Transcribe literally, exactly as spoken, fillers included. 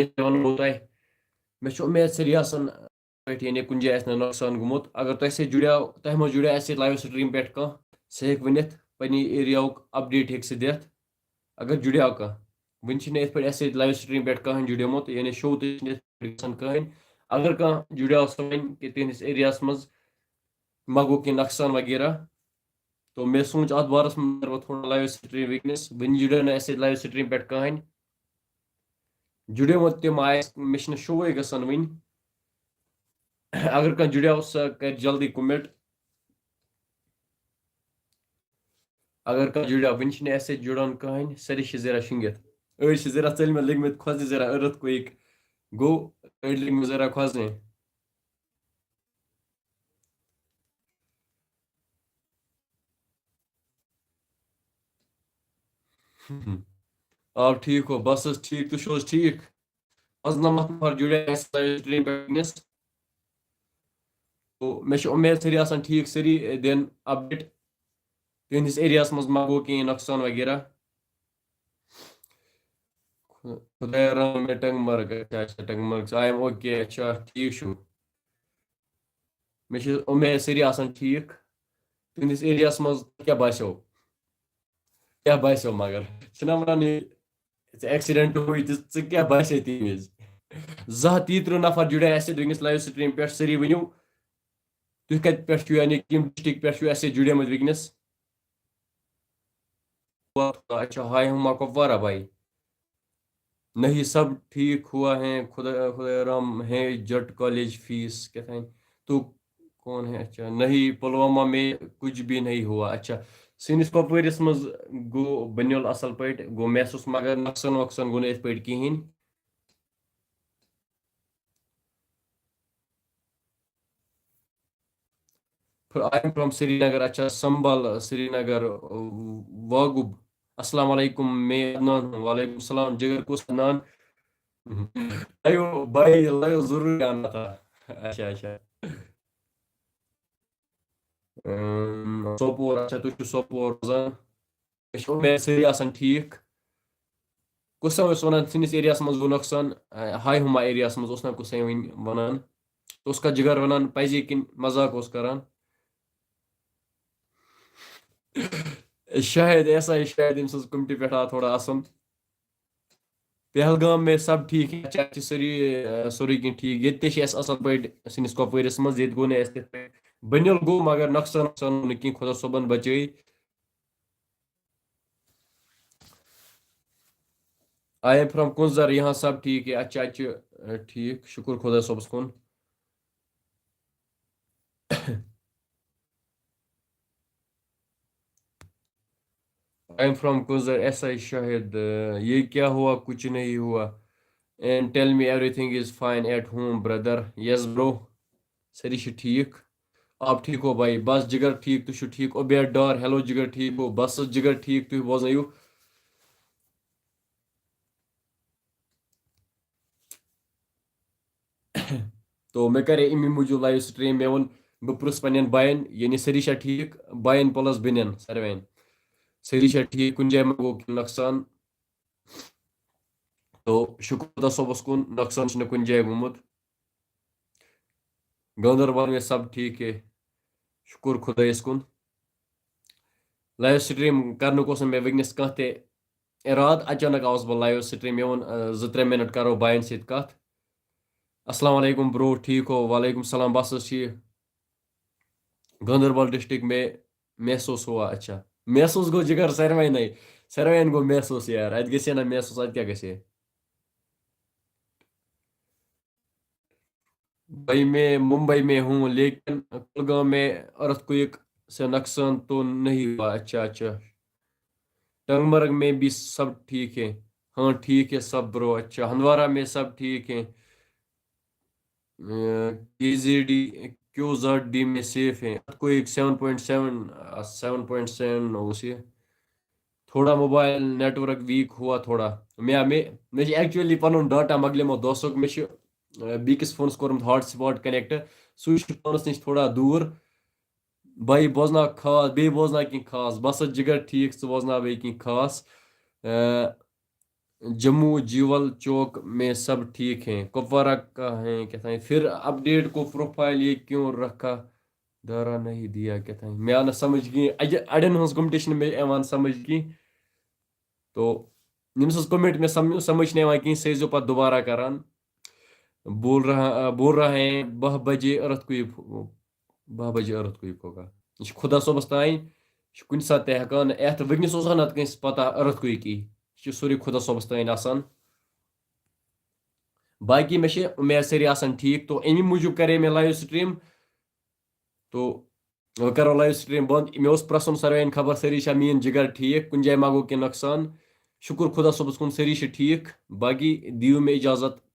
یہِ وَنہٕ بہٕ تۄہہِ، مےٚ چھُ اُمید سٲری آسَن پٲٹھۍ، یعنی کُنہِ جایہِ آسہِ نہٕ نۄقصان گوٚمُت۔ اگر تۄہہِ سۭتۍ جُڑیو، تۄہہِ منٛز جُڑیو اَسہِ سۭتۍ live stream پٮ۪ٹھ کانٛہہ، سُہ ہیٚکہِ ؤنِتھ پنٛنہِ area ہُک update ہیٚکہِ سُہ دِتھ۔ اگر جُڑیو کانٛہہ، وٕنہِ چھِنہٕ یِتھ پٲٹھۍ اَسہِ سۭتۍ live stream پٮ۪ٹھ کانٛہہ جُڑیومُت، یعنی show تہِ چھِنہٕ یِتھ پٲٹھۍ گژھان کٕہٕنۍ۔ اگر کانٛہہ جُڑیو سُہ وَنہِ کہِ تِہنٛدِس area ہَس منٛز ما گوٚو کینٛہہ نۄقصان وغیرہ، تو مےٚ سوٗنٛچ اَتھ بارَس منٛز کَرٕ بہٕ تھوڑا live stream وٕنکیٚنَس۔ وٕنہِ جُڑیو نہٕ اَسہِ سۭتۍ live stream پٮ۪ٹھ کٕہٕنۍ۔ جُڑیومُت تہِ ما آسہِ، مےٚ چھِنہٕ showٕے گژھان وٕنہِ۔ اگر کانٛہہ جُڑیو، سُہ کَرِ جلدی comment۔ اگر کانٛہہ جُڑیو، وٕنہِ چھِنہٕ اَسہِ سۭتۍ جُڑان کٕہٕنۍ، سٲری چھِ ذرا شِنٛگِتھ۔ أڑۍ چھِ ذرا ژٔلمٕتۍ، لٔگمٕتۍ کھۄژنہِ، ذرا earthquake گوٚو، أڑۍ لٔگمٕتۍ ذرا کھۄژنہِ۔ آ، ٹھیٖک ہو، بس حظ ٹھیٖک، تُہۍ چھِو حظ ٹھیٖک؟ پانٛژنَمَتھ نفر جُڑے اَسہِ live stream پٮ۪ٹھ وٕنکیٚنَس۔ تو مےٚ چھِ اُمید سٲری آسَن ٹھیٖک، سٲری دِن update۔ تُہٕنٛدِس area ہَس منٛز ما گوٚو کینٛہہ نۄقصان وغیرہ؟ خدایا رام، مےٚ ٹنٛگ مرگ، اچھا، اچھا، ٹنٛگ مرگ، I am okay، اچھا، ٹھیٖک چھُ۔ مےٚ چھِ اُمید سٲری آسَن ٹھیٖک۔ تُہٕنٛدِس area ہَس منٛز کیٛاہ باسیو؟ کیٛاہ باسیو مگر؟ چھِنہ وَنان یہِ، ژےٚ accident ہوئی تہٕ ژٕ کیٛاہ باسے تَمہِ وِزِ؟ زٕ ہَتھ تیٚیہِ تٕرٛہ نفر جُڑے اَسہِ سۭتۍ وٕنکیٚس live stream پٮ۪ٹھ، سٲری ؤنِو، تُہۍ کَتہِ پٮ۪ٹھ چھِو، یعنی کَمہِ district پٮ۪ٹھ چھِو اَسہِ سۭتۍ جُڑے مٕتۍ وٕنکیٚنَس؟ اچھا، ہائے ہما کپوارہ بھائی، نہیں سب ٹھیک ہوا ہے، خدا، خدا رام ہے جٹ کالج فیس کیٛاہ تام، تو کون ہے؟ اچھا، نہیں، پلوامہ میں کچھ بھی نہیں ہوا۔ اچھا، سٲنِس کۄپوٲرِس منٛز گوٚو بٔنیُل اَصٕل پٲٹھۍ، گوٚو محسوٗس، مگر نۄقصان وۄقصان گوٚو نہٕ یِتھ پٲٹھۍ کِہیٖنۍ۔ I am from Srinagar، اچھا، سمبل، سرینگر، واگُب۔ السلام علیکم، میں عدنان ہوں۔ وعلیکم السلام، جگر کُس عدنان؟ لایو بھائی، لایو ضروری آنا تھا۔ اچھا، اچھا۔ اۭں، سوپور، اچھا، تُہۍ چھِو سوپور روزان۔ مےٚ چھِ اُمید سٲری آسَن ٹھیٖک۔ کُس سا اوس وَنان سٲنِس area ہَس منٛز گوٚو نۄقصان، آ، ہاے ہُما area ہَس منٛز اوس نہ کُس سا وٕنہِ وَنان؟ اوس کانٛہہ جِگر وَنان پَزی کِنہٕ مذاق اوس کَران؟ شاید ایسا ہی، شاید أمۍ سٕنٛز commentہِ پٮ۪ٹھ آو تھوڑا اَصٕل۔ پہلگام میں سب ٹھیک ہے، اچھا، اَتہِ چھِ سٲری، آ، سورُے کینٛہہ ٹھیٖک۔ ییٚتہِ تہِ چھِ اَسہِ اَصٕل پٲٹھۍ سٲنِس کۄپوٲرِس منٛز، ییٚتہِ گوٚو نہٕ اَسہِ تِتھ پٲٹھۍ۔ بٔنِل گوٚو، مگر نۄقصان وۄقصان گوٚو نہٕ کینٛہہ، خۄدا صٲبَن بَچٲے۔ I am from کُنزر، یہاں سب ٹھیک ہے۔ اچھا، اچھا، ٹھیک، شکر خدا صٲبَس کُن۔ I am from Kunzer, S I Shahid, یہ کیا ہوا؟ کچھ نہیں ہوا۔ And tell me everything is fine at home, brother. Yes, bro. سٲری چھِ ٹھیٖک۔ آپ ٹھیٖک ہو بھائی؟ بس جگر ٹھیٖک، تُہۍ چھِو ٹھیٖک؟ عبید ڈار، ہیلو جگر ٹھیٖک ہو؟ بس حظ جگر ٹھیٖک، تُہۍ بوزنٲیِو۔ تو مےٚ کَرے اَمی موٗجوٗب live stream، مےٚ ووٚن بہٕ پرٛژھ پنٛنٮ۪ن بایَن، یعنی سٲری چھا ٹھیٖک؟ بایَن plus بیٚنٮ۪ن ساروِیَن، سٲری چھا ٹھیٖک؟ کُنہِ جایہِ ما گوٚو کینٛہہ نۄقصان؟ تو شُکر خۄدا صٲبَس کُن، نۄقصان چھُنہٕ کُنہِ جایہِ گوٚمُت۔ گاندربل میں سب ٹھیک ہے، شُکر خۄدایَس کُن۔ Live stream کرنُک اوس نہٕ مےٚ وٕنکیٚنَس کانٛہہ تہِ اِرادٕ، اچانک آوُس بہٕ live stream، مےٚ ووٚن، آ، زٕ ترٛےٚ minute کرو بایَن سۭتۍ کَتھ۔ السلام علیکم bro، ٹھیٖک ہو؟ وعلیکم السلام، بس حظ ٹھیٖک۔ گاندربل district میں محسوس ہوا، اچھا، محسوس گوٚو جگر ساروٕے، ساروٕے گوٚو محسوس یار، اَتہِ گژھِ ہے نہ محسوس، اَتہِ کیٛاہ گژھِ ہے؟ بھائی، میں ممبئی میں ہوں، لیکن کلگام میں ارتھ کوئک سے نقصان تو نہیں ہوا۔ اچھا، اچھا۔ ٹنگ مرگ میں بھی سب ٹھیک ہے؟ ہاں، ٹھیک ہے سب برو۔ اچھا، ہندوارہ میں سب ٹھیک ہے؟ K Z D, Q Z D میں سیف ہے؟ Earthquake seven point seven, seven point seven اوس یہِ۔ تھوڑا موبایل نیٹ ورک ویٖک ہوا تھوڑا۔ مےٚ، مےٚ، مےٚ چھِ actually پَنُن ڈاٹا مۄکلیومُت دوستُک، مےٚ چھُ، آ، بیٚکِس فونَس کوٚرمُت hotspot connect، سُے چھُ پانَس نِش تھوڑا دوٗر۔ بھائی بوزناو خاص، بیٚیہِ بوزناو کینٛہہ خاص۔ بس حظ جِگر ٹھیٖک، ژٕ بوزناو بیٚیہِ کینٛہہ خاص۔ آ، جموں جیول چوک میں سب ٹھیک ہیں، کپوارہ کا ہیں کہتا ہے، پھر اپڈیٹ کو پروفائل یہ کیوں رکھا، دارا نہیں دیا کہتا ہے، مےٚ آو نہٕ سمجھ کِہیٖنۍ، اَجہِ-، اَڑٮ۪ن ہٕنٛز کوٚمنٹ چھِنہٕ مےٚ یِوان سمجھ کِہیٖنۍ۔ تو ییٚمِس ہٕنٛز کوٚمنٹ مےٚ سم-، سمجھ چھِنہٕ یِوان کِہیٖنۍ، سُہ ٲسۍزیو پَتہٕ دُبارہ کَران۔ بول رہا، بول رہا ہے، باہ بجے ارتھ کویک، باہ بجے ارتھ کویک ہوگا۔ یہِ چھُ خۄدا صٲبَس تام، یہِ چھُ کُنہِ ساتہٕ تہِ ہٮ۪کان یِتھ۔ وٕنکیٚنَس اوس نہٕ اَتھ کٲنٛسہِ پَتہ ارتھ کویک یی، یہِ چھُ سورُے خۄدا صٲبَس تام آسان۔ باقی مےٚ چھِ اُمید سٲری آسَن ٹھیٖک، تو اَمی موٗجوٗب کَرے مےٚ لایِو سٹریٖم۔ تو وۄنۍ کَرو لایِو سٹریٖم بنٛد۔ مےٚ اوس پرٛژھُن ساروِیَن خبر، سٲری چھا میٛٲنۍ جِگر ٹھیٖک، کُنہِ جایہِ ما گوٚو کینٛہہ نۄقصان؟ شُکُر خۄدا صٲبَس کُن، سٲری چھِ ٹھیٖک۔ باقی دِیِو مےٚ اِجازت،